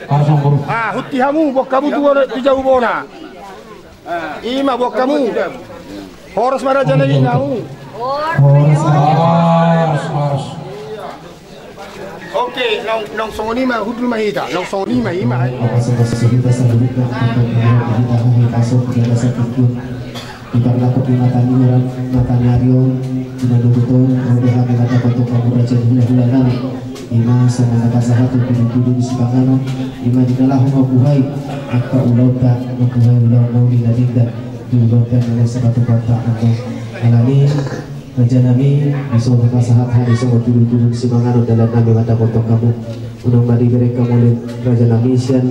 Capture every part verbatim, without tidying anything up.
Pasang boru. Ah, huti hamu, boan hamu tu, tu jabu bona. Ima boan hamu. Horas ma raja na i hamu. Horas. Horas, horas. Oke, naung, naung songon i ma, hundul ma hita, naung songon i ma, ima. Apa sebab cerita selanjutnya? Di parlakon di mata ni ari on, di manogot on, ro do hami mandapothon hamu raja ni hulahula nami. Ima songon na pasahathon tudutudu ni sipanganon, ima di na laho mambuhai angka ulaonta, mambuhai ulaon na uli na denggan di ulaonta na laho sipatupaonta on. Alani i, raja nami, dison pasahat hami songon tudutudu ni sipanganon dalan nami mandapothon hamu. Unang ma dibereng hamu, raja nami, sian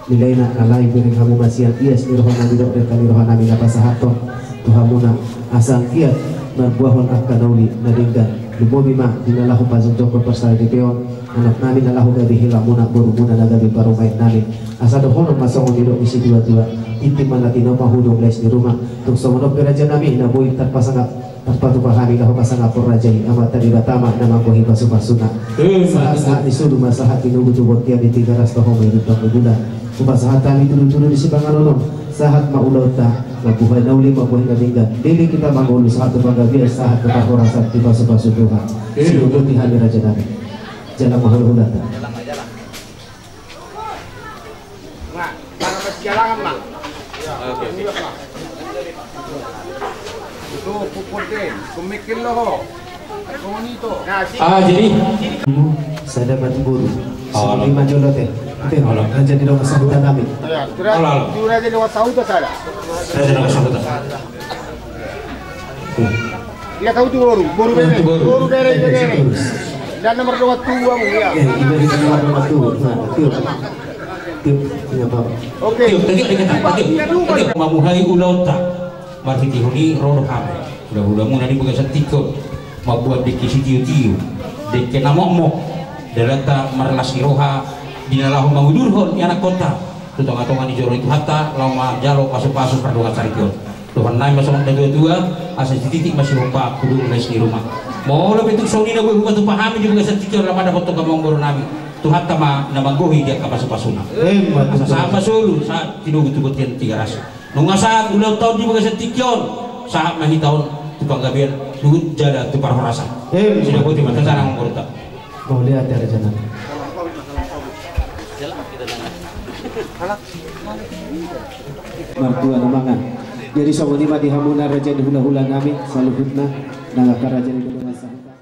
nilaina, alai bereng hamu ma sian ias ni roha nami dohot renta ni roha nami na pasahathon tu hamuna, asa anggiat marbuahon angka na uli na denggan. Lumobi ma di na laho pajongjongkon parsaripeon anak nami na laho gabe helamuna, borumuna na gabe parumaen nami. Asa dohonon ma songon nidok ni situatua: Tintin ma na tinahu, mahudong lais ni ruma. Tung songon on pe raja nami, na boi tarpasangap, tarpatupa hami laho pasangaphon raja i, Amanta Debata ma na manggohi pasupasuna. Sahat, sahat ni solu ma sahat, tinogu tu bontean, di Tigaras toho ma i rimbang ni bulan. Hupasahat hami tudutudu ni sipanganon on, sahat ma ulaonta, mambuhai na uli, mambuhai na denggan. Leleng hita mangolu, sahat tu panggabean, sahat tu parhorasan, dipasupasu Tuhan. Sidok boti hami raja nami. Jala ma hulahulanta. Nah, mana masih jalangan, Bang? Oke, oke. Itu puput deh, kemikil lo, ho. Kau ini tuh. Nah, si- Ah, jadi? Sada batu boru. Oh, sama lima jolo teh. Oke, halo. Raja ni dongan sahuta nami. Iya, sudah. Halo, halo. Sudah jadi dongan sahuta, salah. Raja ni dongan sahuta. Iya, tahu tu boru, boru bere, boru bere, bere. Dan nomor dua tua, ya. Iya, nomor dua tua. Nah, tua. Tua, iya, Pak. Oke. Tua, tua, tua, tua. Mambuhai ulaonta. Marhitehon i ro do hami, hulahulamuna di bagasan tingki on, mambuat dengke sitiotio, dengke na mokmok, dalanta marlas ni roha di na laho mangudurhon ianakhonta tu tongatonga ni joro ni Tuhanta, laho manjalo pasupasu pardongan saripeon. Dohonon nami ma songon natuatua: Asa sititik ma sihompa, hudong lais ni ruma. Molo pe tung songon i na boi hupatupa hami di bagasan tingki on, laho mandapothon hamu boru nami, Tuhanta ma na manggohi di angka pasupasuna. Asa sahat ma solu, sahat tinogu tu bontean Tigaras. Nunga sahat ulaonta on di bagasan tingki on, sahat ma hita on tu panggabean, tu jala tu parhorasan. Sidok boti ma, tantangan mangurunta. Mauliate raja nami. Martua na mangan. Jadi songon i ma di hamuna raja ni hulahula nami saluhutna, nang angka raja ni hulahula sahuta.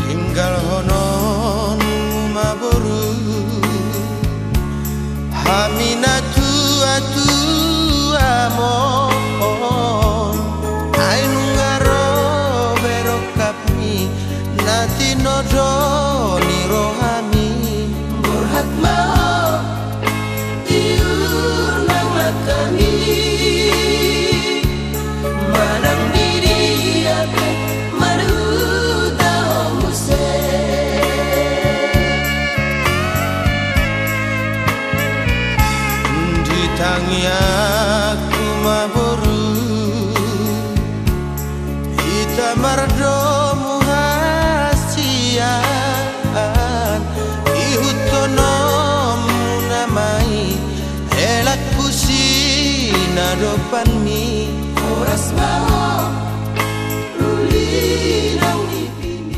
Tinggalhononmu ma boru hami na tuatua on, ai nunga ro be rongkapmi na tinodo ni rohami. Borhat ma ho, tiur ma hami, manang di dia pe marhuta ho muse. Di tangiangku ma boru, hita mardomu hasian, ihuthononmuna ma i helangku sinadopanmi. Horas ma ho, uli naung nipimi.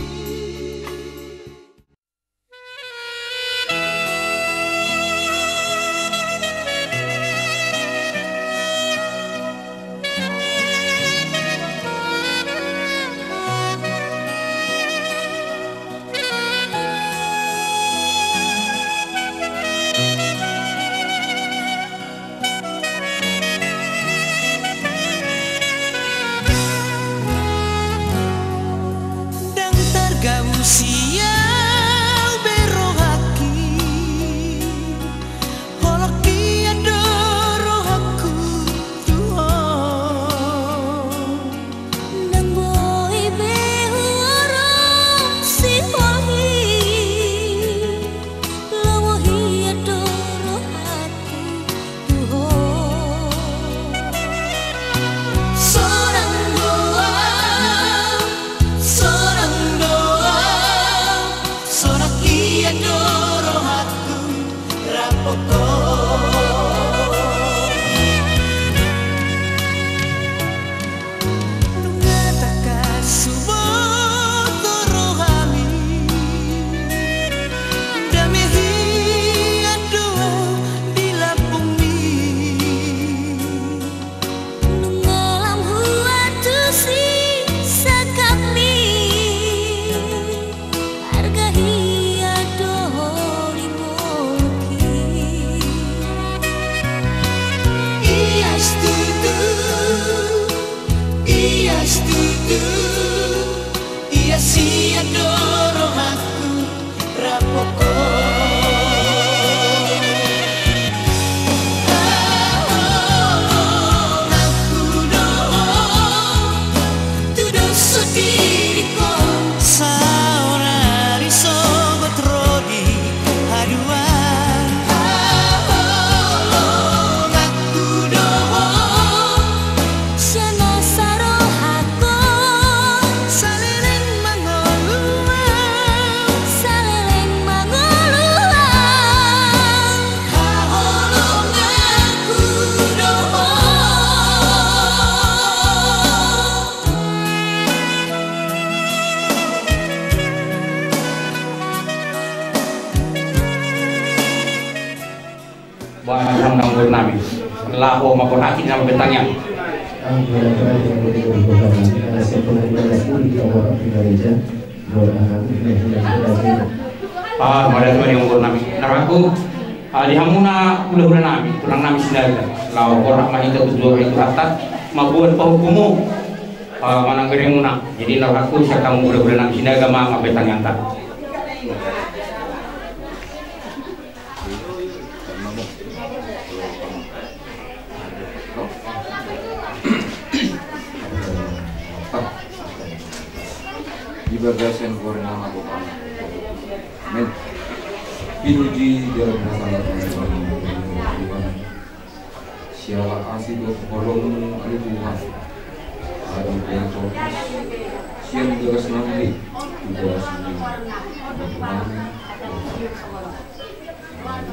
Ia sian do rohangku rap ho. Haholonganku do ho tu dos songon diriku. Saonari sogot ro di haduan. Haholonganku do ho. Sian hosa rohangku. Saleleng mangolu au. Saleleng mangolu au. Haholonganku do ho. Bah, di hamuna amangboru nami, laho mangkorhon hata di na marbentang i. Ah, mauliate ma di amangboru nami. Na rohangku, ah, di hamuna hulahula nami, tulang nami Sinaga, laho horhat ma hita tu joro ni Tuhanta, mamboan pahompumuna, ah, manang beremuna. Jadi na rohangku, sian hamu hulahula nami Sinaga ma marbentang i hata. Di bagasan goar ni Ama, Bapa, Anak, Amin. Pinuji jala pinasangap Tuhan. Siala asi dohot holong-Mu ale Tuhan. Adi pe torus sian bagas nami, di bagas nami.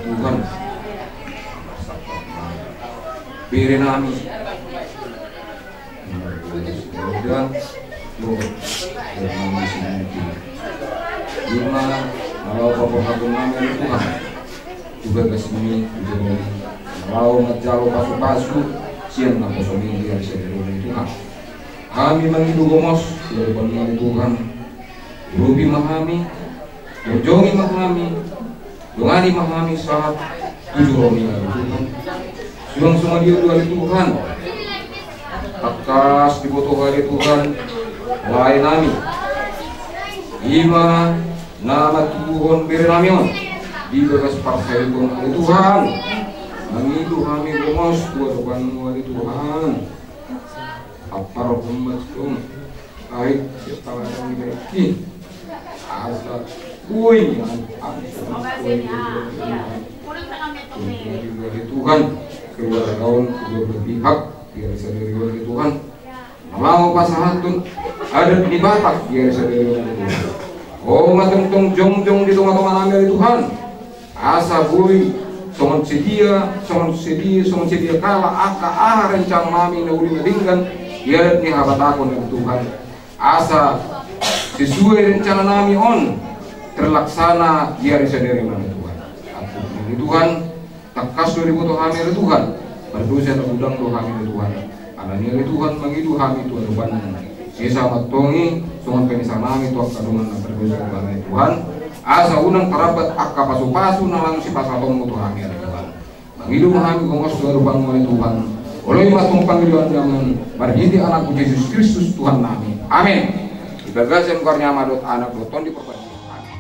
Tuhan, bere nami. Ima na laho paborhathon nami ale Tuhan. Tu bagas nami, tu joro nami. Na laho manjalo pasu-pasu sian naposomi di ari sadari on ale Tuhan. Hami mangido gomos tu adopanMu ale Tuhan. Urupi ma hami. Jongjong ma hami, dongani ma hami sahat tu joroMi ale Tuhan. Suang songon dia do ale Tuhan, tangkas diboto Ho ale Tuhan lae nami, ima na mantubuhon bere nami on di bagas parsahiton ale Tuhan. Mangido hami gomos tu adopanMu ale Tuhan. Amparhon ma tong. Ai, siap tangan kami lagi. Asa, ui, asa, ui, ui, ui. Tuhan, keluarga on, kedua belah pihak, di ari sadari on ale Tuhan. Laho pasahathon adat ni Batak di ari sadari on ale Tuhan. Ho ma tongtong jongjong di tonga-tonga nami ale Tuhan. Asa boi songon sadia, songon sadia, songon sadia kala angka aha rencana nami na uli na denggan di adat ni habatahon ale Tuhan. Asa sesuai rencana nami on terlaksana di ari sadari on ale Tuhan. Ampun ale Tuhan, tangkas do diboto hami ale Tuhan. Mardosa na godang do hami ale Tuhan. Alani i ale Tuhan mangido hami tu adopanMu. Sesa ma tong i songon pamesa nami tu angka dongan na mardosa tu hami ale Tuhan. Asa unang tarambat angka pasu-pasu na laho sipasahatonMu tu hami ale Tuhan. Mangido ma hami gomos tu adopanMu ale Tuhan. Oloi ma tong pangidoan nami on marhite AnakMu Jesus Kristus Tuhan nami. Amen. Di bagasan goar ni Ama dohot Anak dohot Tondi Porbadia. Amen.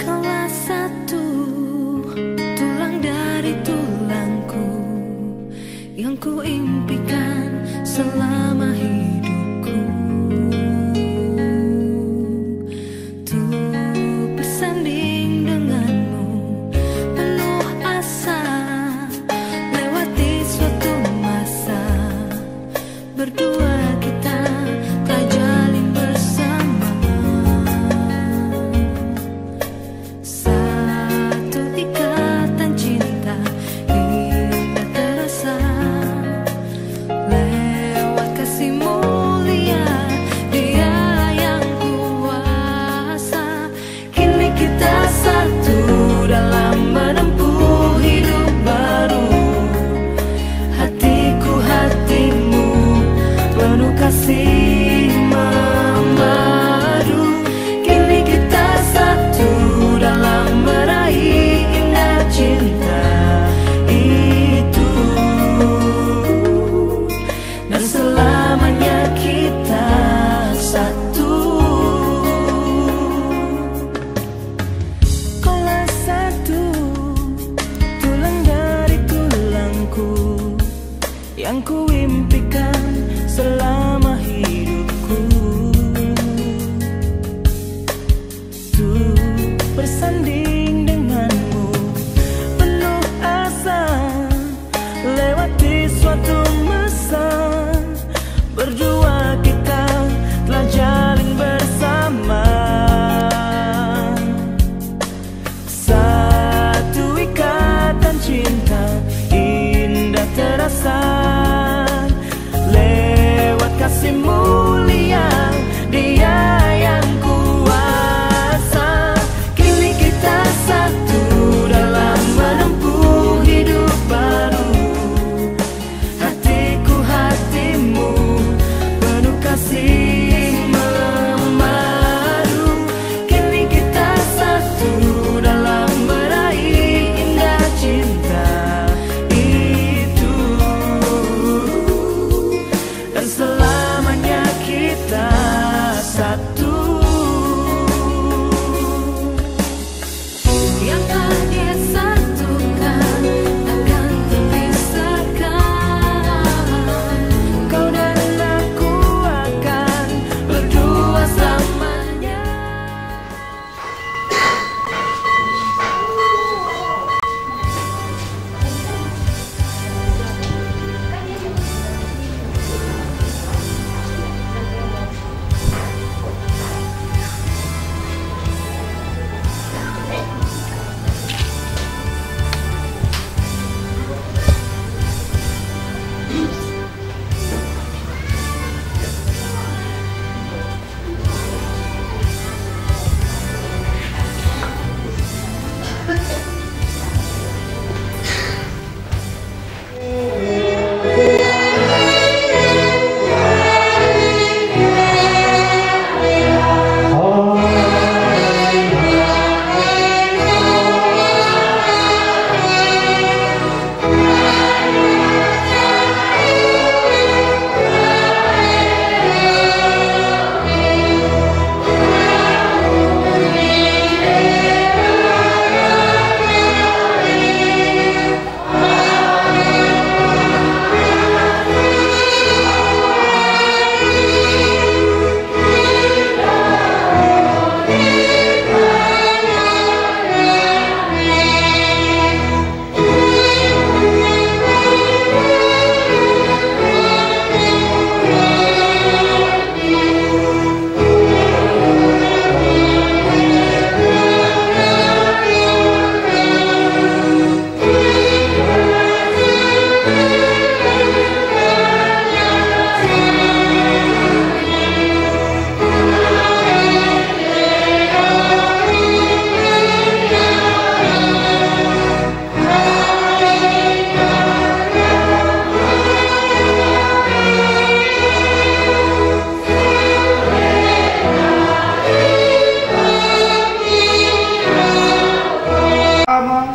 Kaulah satu tulang dari tulangku yang kuimpikan selama hidupku. Kuimpikan selama hidupku untuk bersanding denganmu, penuh asa lewati suatu masa, berdua kita telah jalin bersama. Satu ikatan cinta indah terasa lewat kasih mulia Dia yang kuasa. Kini kita satu dalam menempuh hidup baru. Hatiku hatimu penuh kasih memaru. Kini kita satu dalam meraih indah cinta itu. Dan selamanya kita satu. Yang telah disatukan takkan terpisahkan. Kau dan aku akan berdua selamanya. Ama,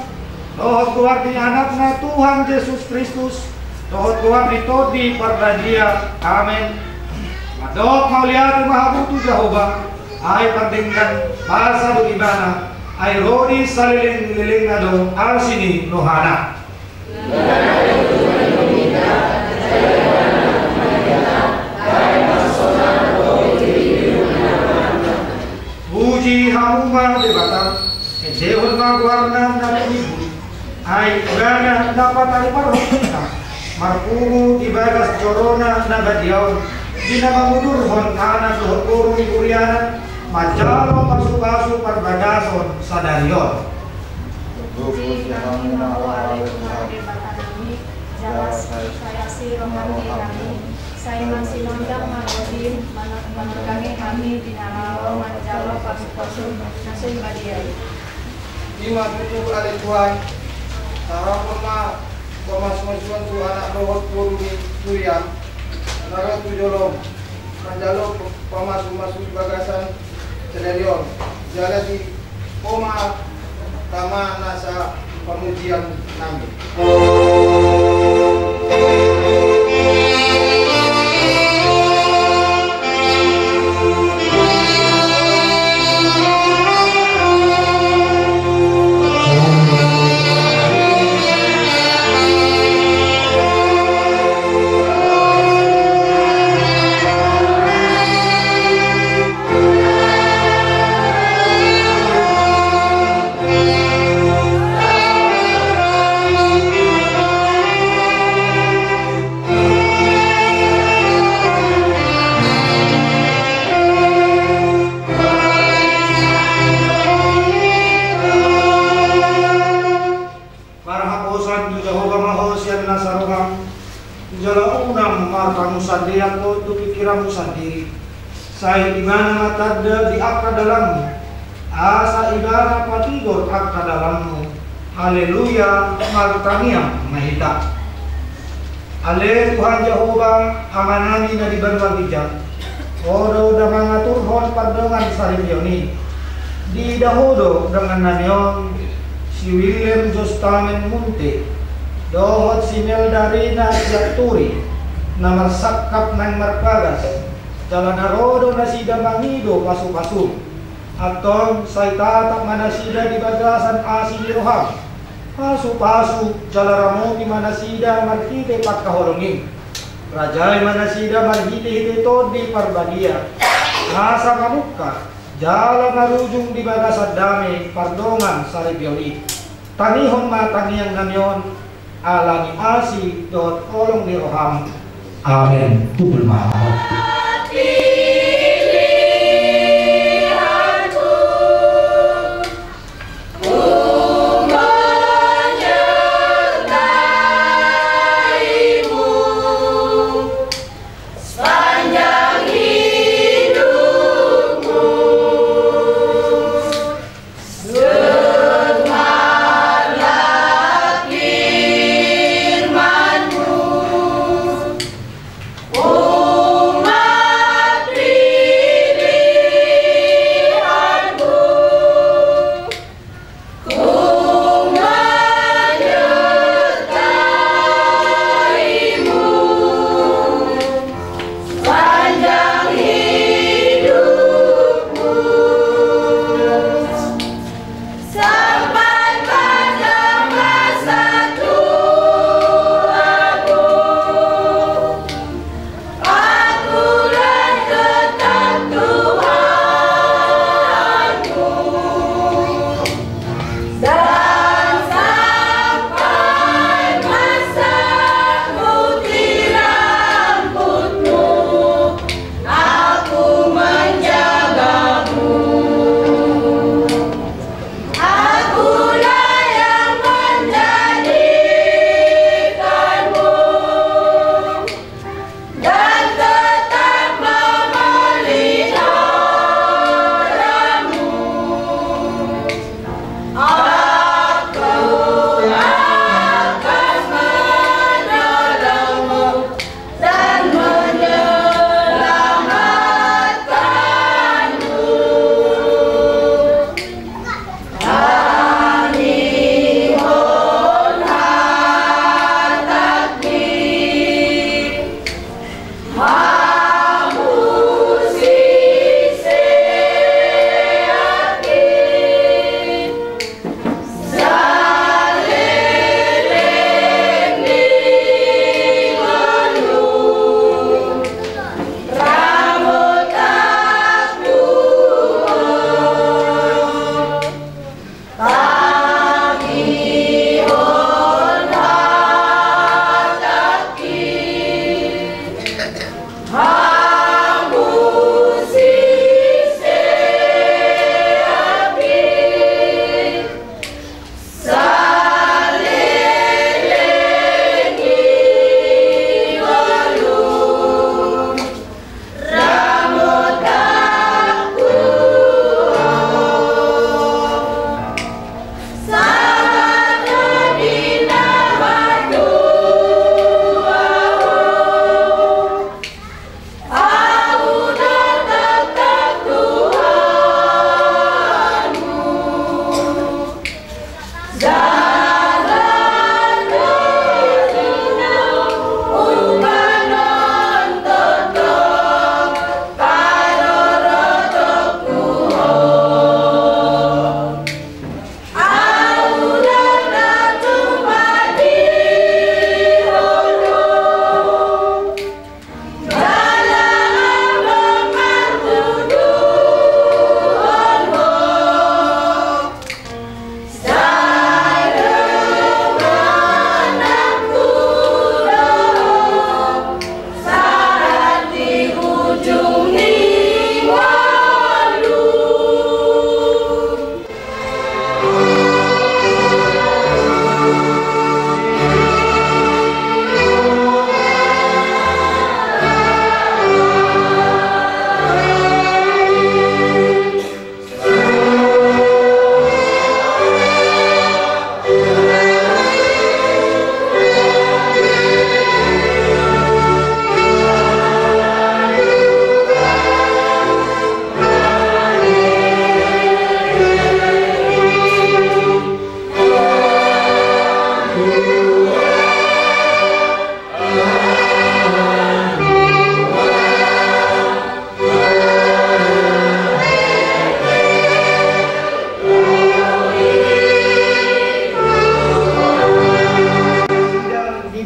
dohot goar ni Anakna Tuhan Jesus Kristus, dohot goar ni Tondi Parbadia. Amen. Mandok mauliate ma hamu tu Jahowa, ai pardenggan basa do Ibana, ai ro di saleleng-lelengna do asi ni rohana. Puji hamu ma Debata, endehon ma goarna na penimbun. Ai Ibana na patarimarhon hita, marpungu di bagas joro-Na na badia on, di na mangudurhon anak dohot boru ni huriana, manjalo pasu-pasu parbagason sadari on. Puji hamu ma Ho ale Tuhan Debata nami, jala sai asi roham di hami, sai masinondang ma roham, manorgangi hami di na laho manjalo pasu-pasu na sun badia i. I ma tutu ale Tuhan, tarapon ma pamasumasuon tu anak dohot boru ni huriam na ro tu jolom, manjalo pamasumasu di bagasan sadari on, jala di Ho ma tama nasa pamujian nami. Tuhan tu Jahowa ma ho sian nasa roham, jala unang marpangunsandean ho tu pingkiranmu sandiri. Sai Ibana ma tanda di angka dalanmu, asa Ibana patigor angka dalanmu. Haleluya, martangiang ma hita. Ale Tuhan Jahowa, Amanami na di banua ginjang, Ho do na mangaturhon pardongan saripeon i. Diida Ho do dongannami on, si Willem Jostamen Munthe dohot si Melda Rina Sianturi, na marsangkap naeng marbagas, jala na ro do nasida mangido pasupasum. Antong sai tatap ma nasida di bagasan asi ni roham. Pasupasu jala ramoti ma nasida marhite pangkaholongi. Rajai ma nasida marhitehite Tondi Parbadia, asa manungkap jala marujung di bagasan dame pardongan saripeon i. Tangihon ma tangiangnami on, ala ni asi dohot holong ni roham. Amen. Tumpul ma.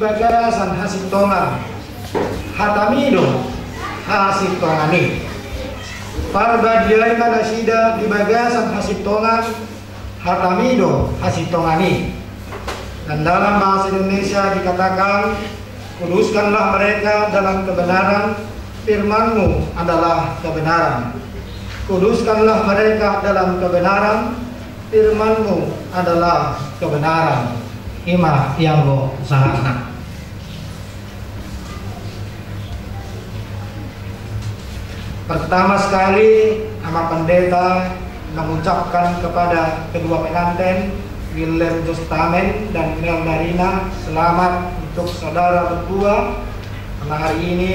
Bagasan hasintongan, hataMi do hasintongan i. Parbadiai ma nasida di bagasan hasintongan, hataMi do hasintongan i. Dan dalam bahasa Indonesia dikatakan, kuduskanlah mereka dalam kebenaran, firman-Mu adalah kebenaran. Kuduskanlah mereka dalam kebenaran, firman-Mu adalah kebenaran. I ma ianggo sahatna. Pertama sekali, Ama Pendeta mengucapkan kepada kedua pengantin, Willem Jostamen dan Melda Rina, selamat untuk saudara berdua. Karena hari ini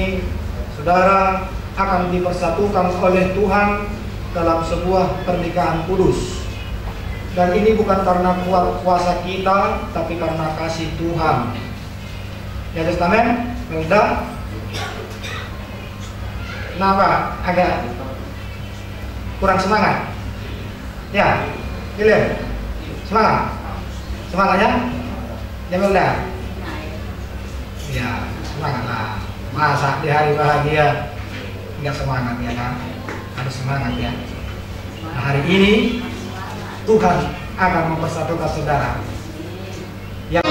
saudara akan dipersatukan oleh Tuhan dalam sebuah pernikahan kudus. Dan ini bukan karena kuat kuasa kita, tapi karena kasih Tuhan. Ya, Jostamen, Melda. Kenapa? Agak kurang semangat? Ya, Willem. Semangat? Semangat, ya? Ya, Melda. Ya, semangat lah. Masa di hari bahagia nggak semangat, ya kan? Harus semangat, ya. Nah, hari ini Tuhan akan mempersatukan saudara. Ya.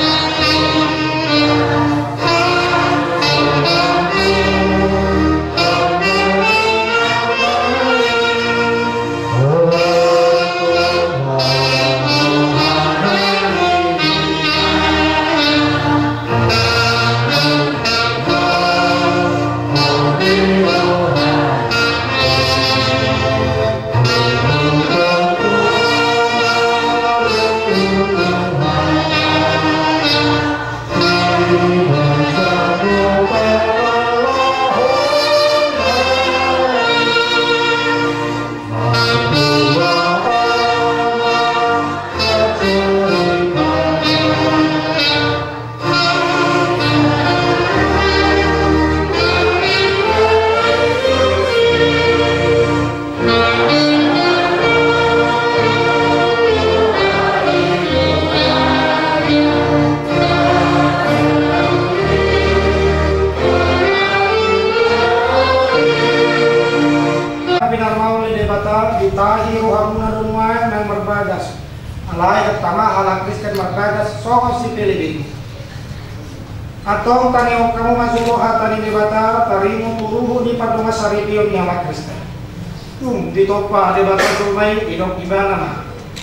Pinarmaul ni Debata, ditahi rohamuna do nuaeng na marbagas. Alai hata ma halak Kristen marbagas songon si Pilipin. Antong tangihon hamu ma jolo hata ni Debata, taringot tu ruhut ni pardongan saripeon ni halak Kristen. Tung ditompa Debata jolma i, didok Ibana ma: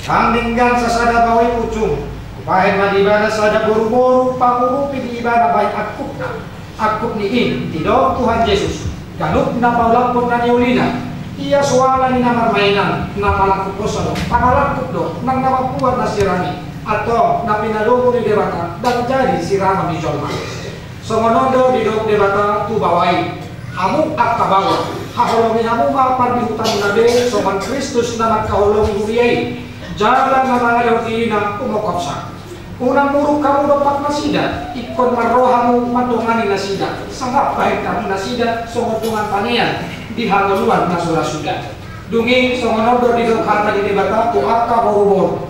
Ndang denggan sasada baoa i punjung. Hubahen ma di ibana sada boruboru, pangurupi di ibana bahen angkupna. Angkup ni i didok Tuhan Jesus, ganup na paulakhon na niulina. Ia soara ni na marmainan, na palangkup dosa do, pangalangkup do, nang na mambuat na sirang i. Antong na pinalomo ni Debata ndang jadi sirangon ni jolma. Songon on do didok Debata tu baoa i: Hamu angka baoa, haholongi hamu ma pardihutamuna be songon Kristus na mangkaholongi huria i, jala na mangalehon dirina umongkopsa. Unang muruk hamu dompak nasida, ingkon marro hamu mandongani nasida, sangap bahen hamu nasida songon dongan panean di hangoluan na so ra suda. Dung i songon on do didok hata ni Debata tu angka boruboru: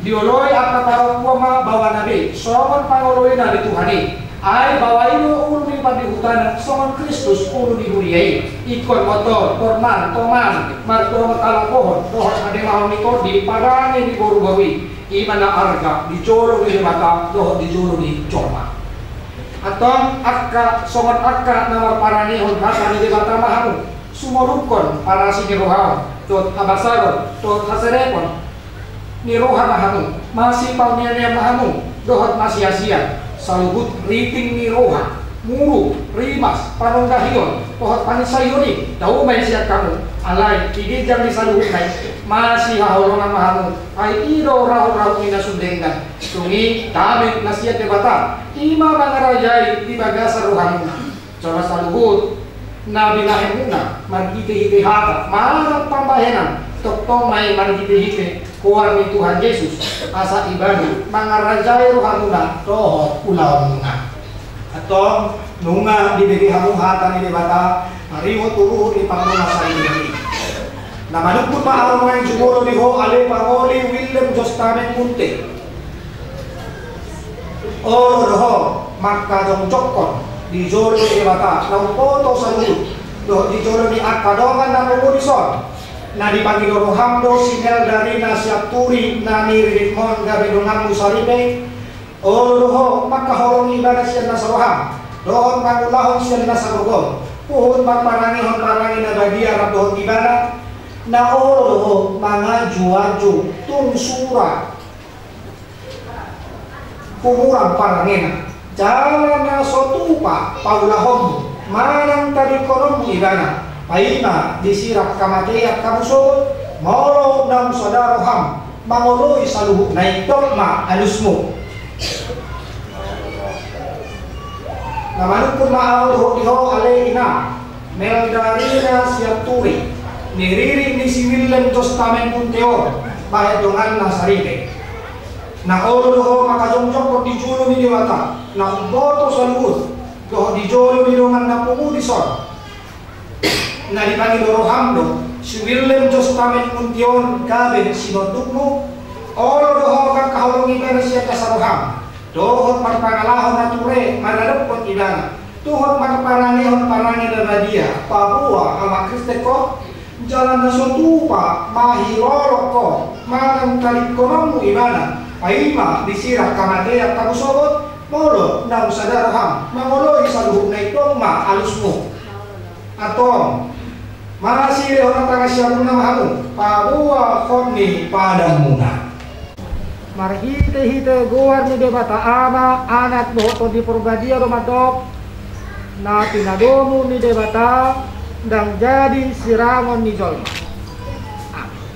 Dioloi angka parompuan ma baoana be songon pangoloina di Tuhan i. Ai baoa i do ulu ni pardihutana, songon Kristus ulu ni huria i. Ingkon motor, porman, toman, mardohot halapohon dohot hadengahon ni tondi parange ni boruboru i. I ma na arga di jolo ni Debata dohot di jolo ni jolma. Antong angka songon angka na marparangehon hata ni Debata ma hamu, sumorukkon parasi ni roham dohot habasaron dohot haserepon ni roha ma hamu, masipaneanean ma hamu dohot masiasian, saluhut riting ni roha, muruk, rimas, panonggahion dohot panisaihon i, tau ma i sian hamu. Alai di ginjang ni saluhutna i, masihaholongan ma hamu, ai i do rahut-rahut ni na sun denggan. Dung i dame na sian Debata, i ma mangarajai di bagasan rohamuna. Jala saluhut na binahenmuna marhitehite hata manang pambahenan, tongtong ma i marhitehite goar ni Tuhan Jesus, asa Ibana mangarajai rohamuna dohot ulaonmuna. Antong nunga dibege hamu hata ni Debata taringot tu ruhut ni pardongan saripeon i. Na manungkun ma ahu nuaeng jumolo di ho, ale pangoli Willem Jostamen Munthe. Olo do ho. mangkajongjonghon di jolo ni Debata na umboto saluhut dohot di jolo ni angka dongan na pungu dison, na dipangido roham do si Mel Darina Sianturi na niriritmon gabe donganmu saripe. Olo do ho mangkaholongi ibana sian nasa roham dohot mangulahon sian nasa gogo, huhut marparangehon parange na badia rap dohot ibana. Na olo do ho manganjuanju tung sura humurang parangena, jala na so tupa paulahonmu manang tadingkononmu ibana, paima disirang hamatean hamu sogot, molo naung sada roham mangoloi saluhutna i, dok ma alusmu. Na manungkun ma ahu dohot di ho ale ina, Mel Darina Sianturi, niririt ni si Willem Jostamen Munteon, bahen donganna saripe. Na olo do ho mangkajongjonghon di jolo ni Debata na umboto saluhut dohot di jolo ni dongan na pungu dison, na dipangido roham do si Willem Jostamen Munteon gabe sinondukmu. Olo do ho mangkaholongi ibana sian nasa roham dohot marpangalaho na ture maradophon ibana, dohot marparangehon parange na badia paboa halak Kristen ho, jala na so tupa mahilolong ho manang tadingkononmu ibana, paima disirang hamatean hamu sogot, molo naung sada roham mangoloi saluhutna i, dok ma alusmu. Antong, masilehon na tangan siamunna ma hamu paboahon ni padanmuna. Marhitehite goar ni Debata Ama, Anak dohot Tondi Porbadia do mandok, na pinadomu ni Debata ndang jadi sirangon ni jolma. Amin.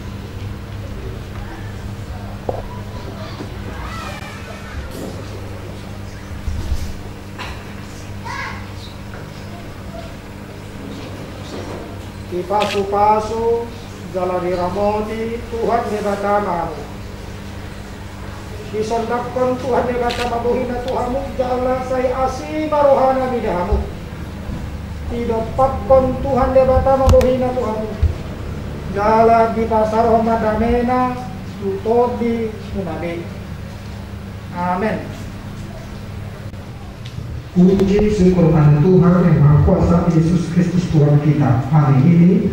Dipasupasu jala diramoti Tuhan Debata ma hamu. Disondangkon Tuhan Debata ma bohina tu hamu jala sai asi ma rohana mida hamu. Didompakkon Tuhan Debata ma bohina tu hamu jala dipasarhon ma damena tu tondimuna be. Amen. Puji syukur pada Tuhan yang Maha Kuasa, Yesus Kristus Tuhan kita. Hari ini,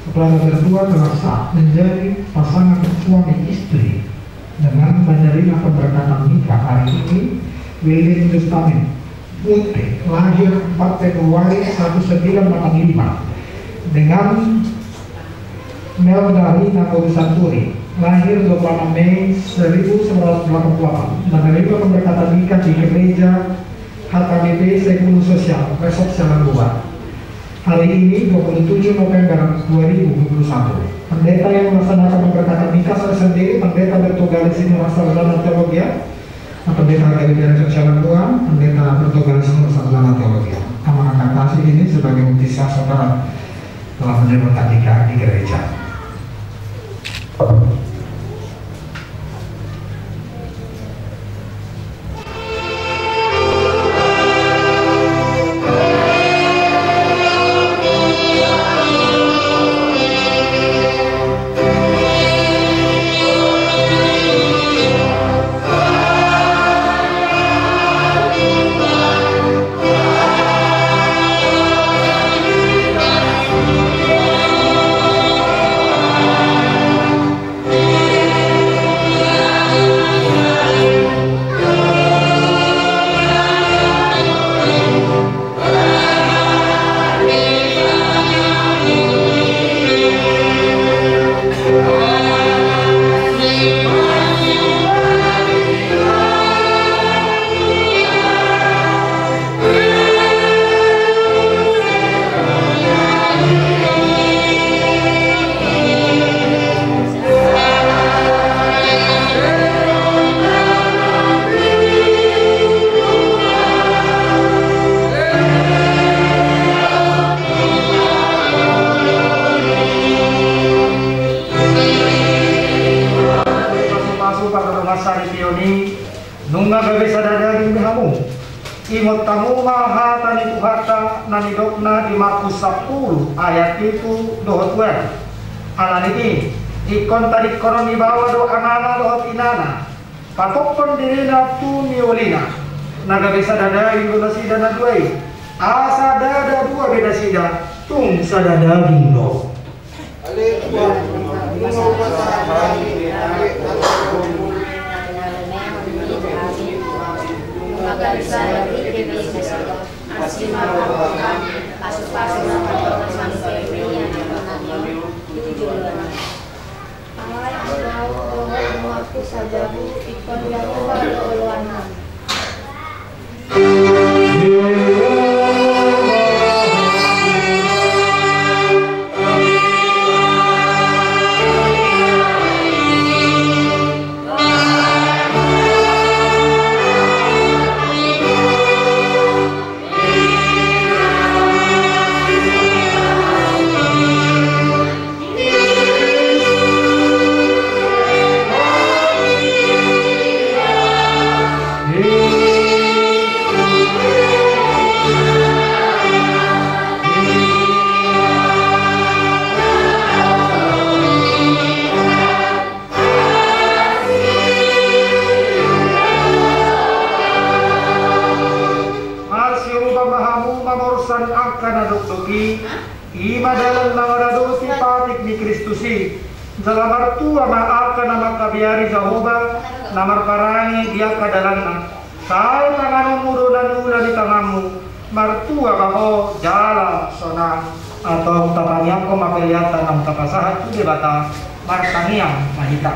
saudara berdua telah sah menjadi pasangan suami istri dengan menerima pemberkatan nikah hari ini. Willem Jostamen Munte, lahir empat Februari seribu sembilan ratus delapan puluh lima, dengan Mel Darina Boru Santuri, lahir dua puluh enam Mei seribu sembilan ratus delapan puluh delapan, menerima pemberkatan nikah di Gereja H K B P Sekulu Sosial, Resort Sialan Dua. Hari ini, dua puluh tujuh November dua ribu dua puluh satu. Pendeta yang melaksanakan pemberkatan nikah saya sendiri, Pendeta Bertugas di sini, Sarjana Teologi, Pendeta Gabriel Sosial Dua, Pendeta Bertugas Sarjana Teologi. Kami mengangkat kasih ini sebagai bukti sah saudara telah menerima nikah di gereja. Pasu-pasu pardongansaripeon i, nunga gabe sada daging be hamu. Ingot hamu ma hata ni Tuhanta na nidokna di Markus sampulu ayat pitu dohot ualu. Alani i, ingkon tadingkonon ni baoa do amana dohot inana, patuphon dirina tu niolina. Na gabe sada daging do nasida na dua i. Asa ndada dua be nasida, tung sada daging do. Alai anggo au dohot muarhu sajabu, ingkon Jahowa do oloannami. Marsiurupan ma hamu mamorsan angka na dokdok i, i ma dalan na mangaradoti patik ni Kristus i. Jala martua ma angka na mangkabiari Jahowa na marparange di angka dalanna. Sai tanganonmu do na niula ni tanganmu, martua ma ho jala sonang. Antong tatangiangkon ma peleanta naung tapasahat tu Debata, martangiang ma hita.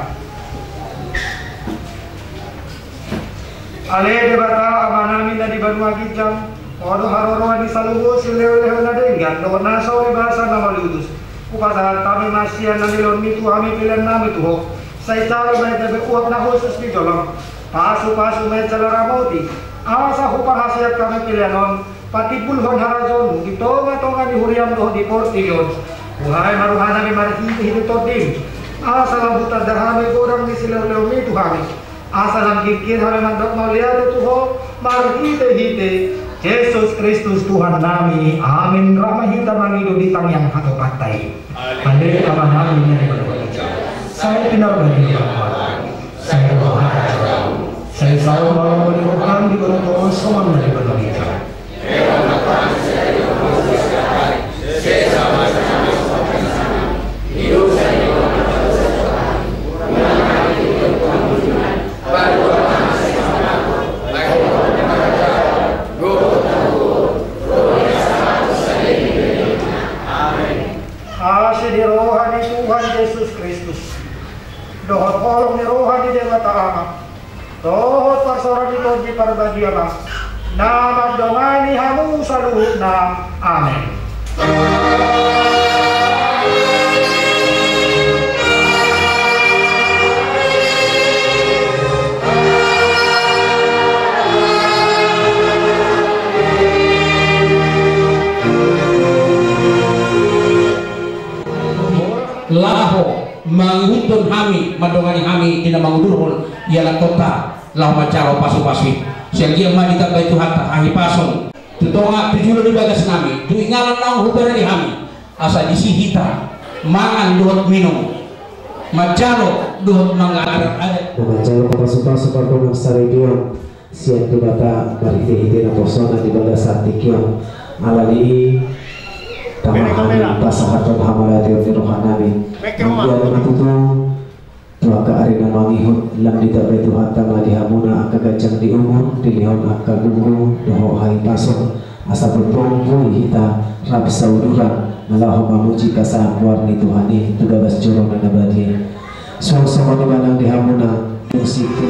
Ale Debata Amanami na di banua ginjang, Ho do haroroan ni saluhut silehonlehon na denggan dohot na so di basa na mauliutus. Hupasahat hami ma sian na nilehonmi tu hami peleannami tu Ho. Sai jalo ma i gabe uap na hushus di jolom. Pasupasu ma i jala ramoti. Asa huparhaseang hami pelean on patimbulhon harajaonmu di tongatonga ni huriam dohot di portibi on. Buhai ma rohanami marhitehite Tondim. Asa lam tanda hami godang ni silehonlehonmi tu hami. Asa lam gingkir hami mandok mauliate tu Ho marhitehite Jesus Kristus Tuhannami. Amin. Rap ma hita mangido di tangiang hatopanta i. Ale Amanami na di banua ginjang, sai pinarbadia ma goarmu, sai ro ma harajaonmu, sai saut ma lomo ni roham di banua tonga on songon na di banua ginjang. Asi ni roha ni Tuhan Jesus Kristus dohot holong ni roha ni Debata Ama dohot parsaoran ni Tondi Parbadia ma na mandongani hamu saluhutna. Amen. Laho mangihuthon hami, mandongani hami di na mangudurhon ianakhonta laho manjalo pasupasu i. Sian dia ma ditambai Tuhanta hahipason tu tonga, tu jolo ni bagasnami, tu inganan naung huberani hami, asa disi hita mangan dohot minum, manjalo dohot manggarar adat. Na manjalo pasupasu pardongansaripeon sian Debata marhitehite naposona di bagasan tingki on. Alani i tama hami pasahathon hamauliateon ni rohanami. Mangihut ma tutu tu angka ari na mangihut, lam ditambai Tuhanta ma di hamuna angka ganjang ni umur, dilehon angka gogo dohot hahipason, asa tongtong boi hita rap sauduran na laho mamuji pasahat goar ni Tuhan i tu bagas joro na badia i. Suang songon i ma nang di hamuna, musik tu.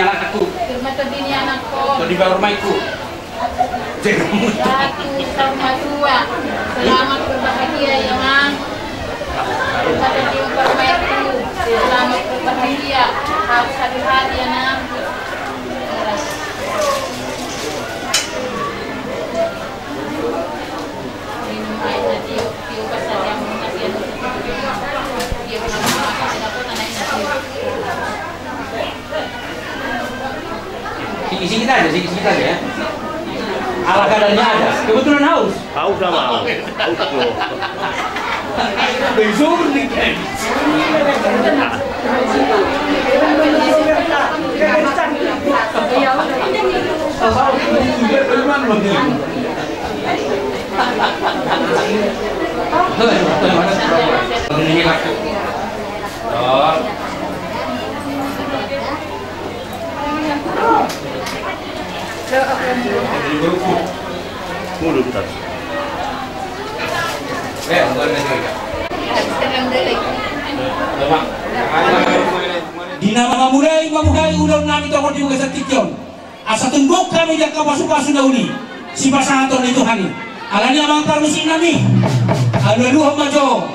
Anakku. Tondi baru maikku. Ratu Sarumatua. Selamat berbahagia ya, Mang. Tondi baru maikku. Selamat berbahagia. Harus hati-hati ya, Nang. Sikit-sikit aja, sikit-sikit aja ya. Ala kadarnya aja. Kebetulan haus. Haus sama. Haus tuh. Di na mamulai mamulai ulaon nami tongon di bagasan tingki on. Asa tung gok hami di angka pasupasu na uli sipasahaton ni Tuhan i. Alani amang parmusik nami, alualuhon ma jo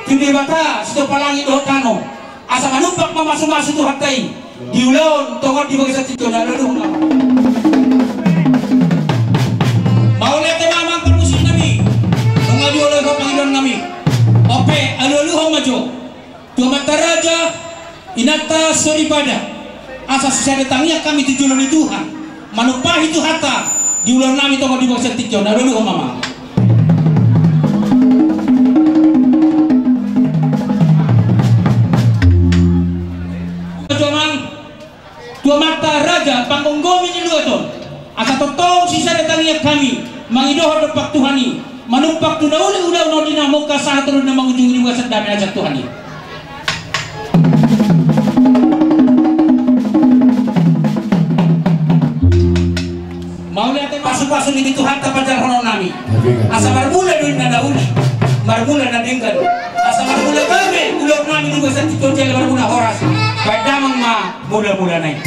tu Debata sitompa langit dohot tano, asa manumpak mamasumasu Tuhanta i di ulaon tongon di bagasan tingki on. Alualuhon ma. Mauliate ma amang parmusik nami. Nunga dioloi ho pangidoan nami. Ope, alualuhon ma jo. Tu amanta raja, inanta soripada, asa sisada tangiang hami tu jolo ni Tuhan, manumpahi Tuhanta di ulaon nami tongon di bagasan tingki on. Alualuhon ma amang. Tu amang. Tu amanta raja panggomgomi ni luat on, asa tongtong sisada tangiang hami mangidohon dompak Tuhan i, manumpak tu na uli ulaon on di na mungka sahat tu na mangujungi di bagasan dame na sian Tuhan i. Mauliate pasupasu ni Tuhanta panjalohon nami. Asa marmula do inna na uli, marmula na denggan. Asa marmula gabe ulaon nami di bagasan tingki on jala marmula horas. Baen damang ma. Mula-mula na i.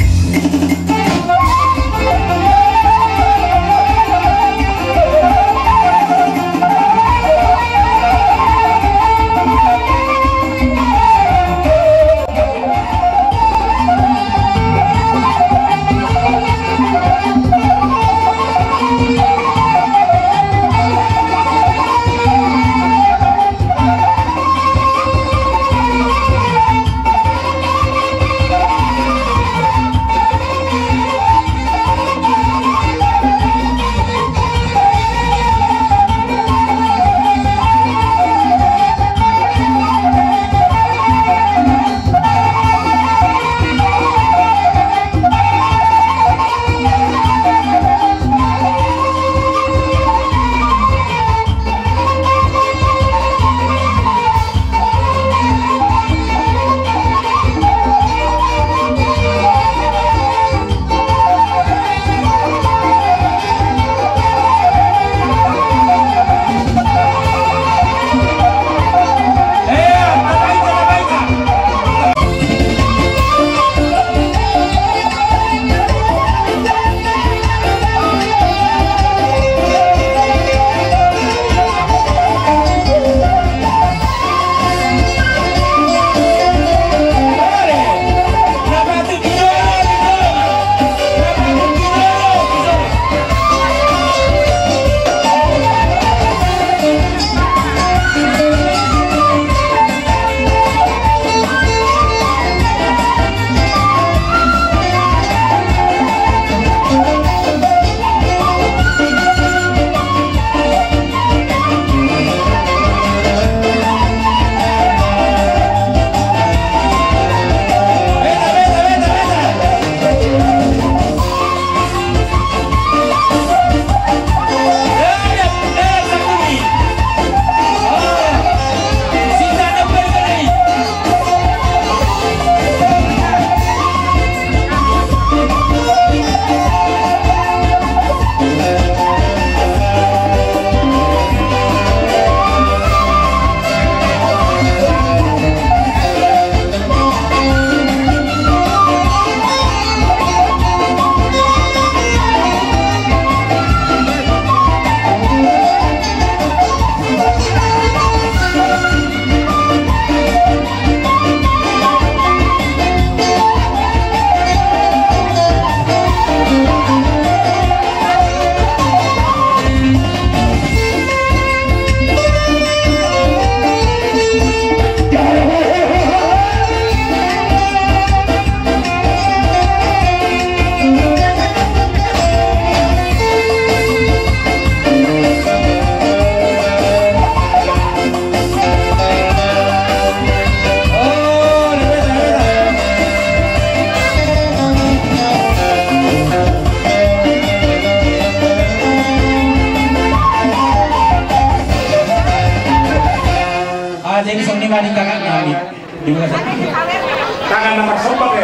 Tangan na marsomba pe.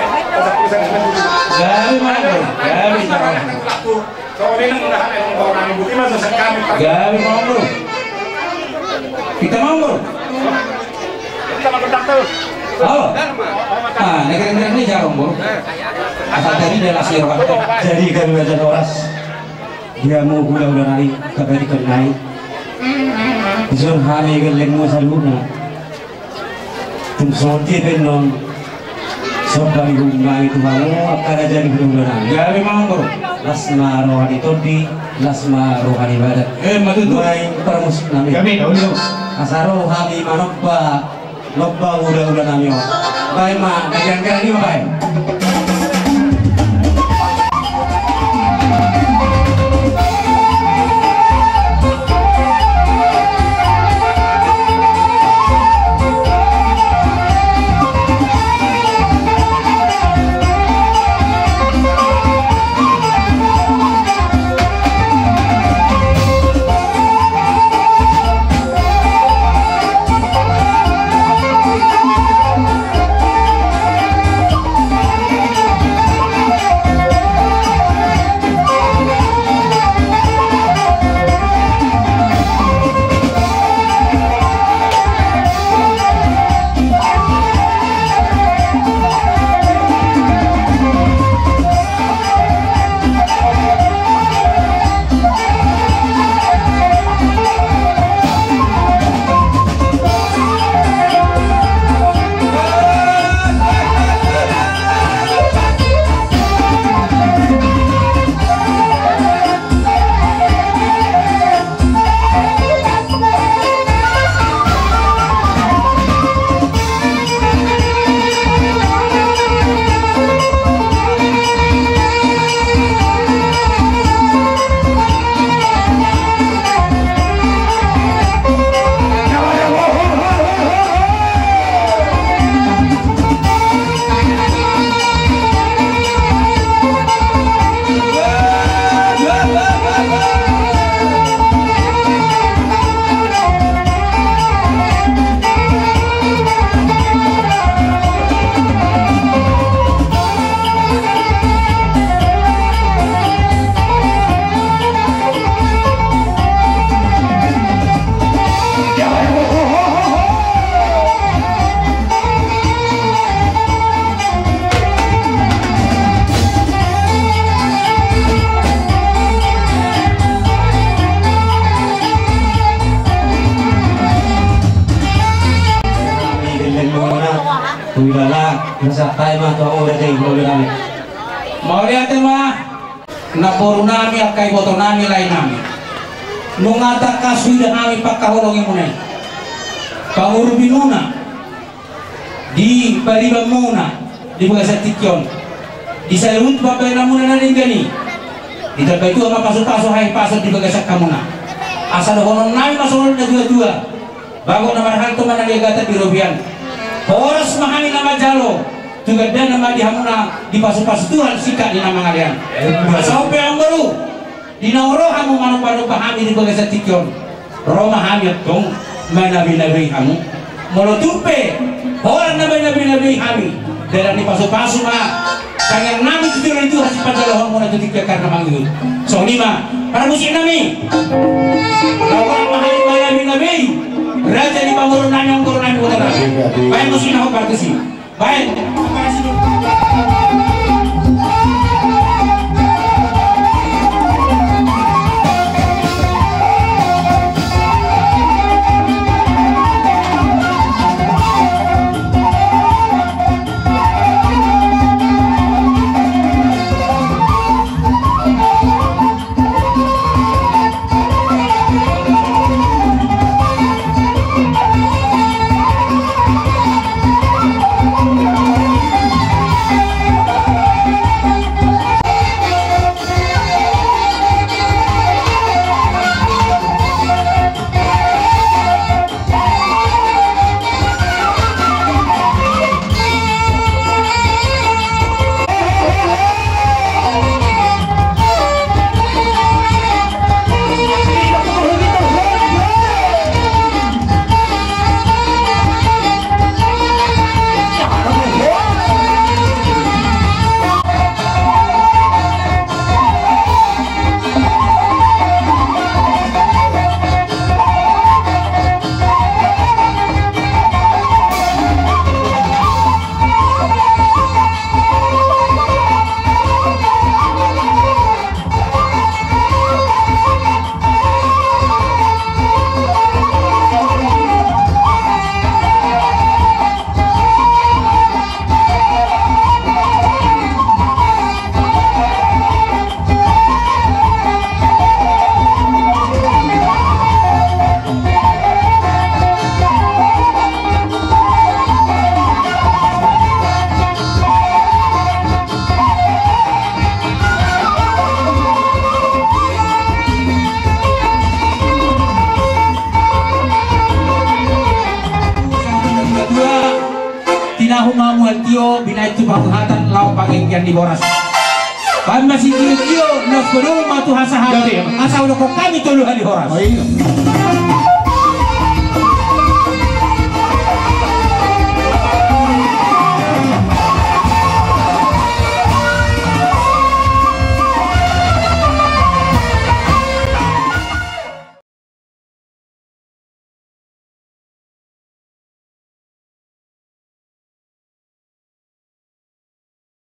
Gabe ma, gabe ma. Gabe ma, Bro. Hita ma, Bro. Halo. Ah, neker-neker ni jarong, Bro. Asal tadi dia las ni rohanta. Jadi kami baca horas. Dia mau gula-gula nari, kata dikenai. Dison hami gellengmu saluhutna. Tung songon dia pe annon. Somba ni hubungan itu kamu, angka raja ni hubungan. Gabe ma, Bro. Las ma roha ni tondi, las ma roha ni badan. Eh, ma tutu. Baen parmusik nami. Gabe, gabe, gabe. Asa ro hami manomba, nomba hula-hula nami on. Baen ma, ganjang-ganjang ni ma baen. Mauliate ma. Namboru nami, angka iboto nami, lae nami. Nunga tangkas huida hami pangkaholongimuna i. Pangurupimuna, di paribanmuna, di bagasan tingki on. Di saluhut pambahenanmuna na denggan i. Ditambai Tuhan ma pasupasu hahipason di bagasan hamuna. Asa dohonon nami ma songon na tuatua. Bagot na marhalto ma na liagatan di robean. Horas ma hami na manjalo, tu gandana ma di hamuna dipasupasu Tuhan singkat ni na mangalean. Asa on pe amangboru, di na ro hamu manombanomba hami di bagasan tingki on, ro ma hami antong manabinabei hamu. Molo tung pe holan na manabinabei hami, dalan ni pasupasu ma tangiang nami tu jolo ni Tuhan sipanjaloonmuna tu tingki on karna mangihut. Songon i ma, parmusik nami. Laho ma hami manabinabei raja ni pamoruon nami, amangboru nami, boru nami. Baen musik na hombar tusi. Baen. Binahen tu panghataion laho panggigian ni boras. Baen ma sitio-tio na so dong ma tu hasahatan. Jadi, ya. Asa hudokkon hami tolu hali horas. Oh, iya.